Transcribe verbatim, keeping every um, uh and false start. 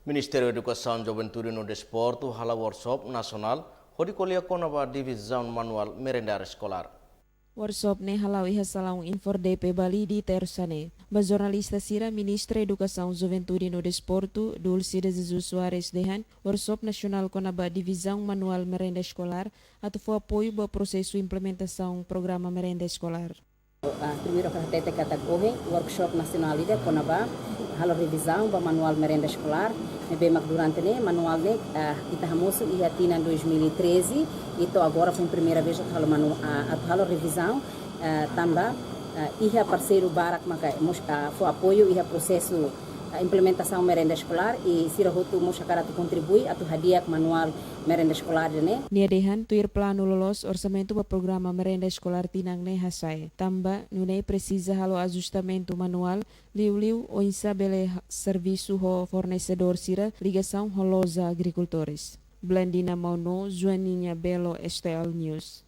Ministériu Edukasaun, Juventude no Desportu hala'o workshop nasionál hodi ko'alia kona-ba divizaun manuál merenda eskolár. Workshop ne'e hala'o iha salaun Infor D P Balide, tersa ne'e. Ba jornalista sira, Ministra Edukasaun, Juventude no Desportu, Dulce de Jesus Soares dehan, workshop nasionál kona-ba divizaun manuál merenda eskolár atu fó apoiu ba prosesu implementasaun programa merenda eskolár. Ah, primeiru ha'u hatete katak ohin workshop nasionál ida kona-ba halo revizaun ba manuál merenda eskolár, ne'ebé mak durante ne'e manuál ne'e, ah, ita hamosu iha tinan dois mil e treze, i to'o agora foin primeira vez atu halo manu-, ah, atu halo revizaun, ah, tanba, ah, iha parseiru barak maka mós, ah, fó apoiu iha prosesu, ah, implementasaun merenda eskolár, i sira hotu mós hakarak atu kontribui atu hadi'a manuál merenda eskolár ne'e. Nia dehan, tuir planu loloos, orsamentu ba programa merenda eskolár tinan ne'e hasa'e. Tanba nune'e presiza halo ajustamentu manuál, liuliu oinsá bele ha-, servisu ho fornesedór sira, ligasaun ho loja agrikultores. Blandina Mauno, Joaninha Belo, S T L News.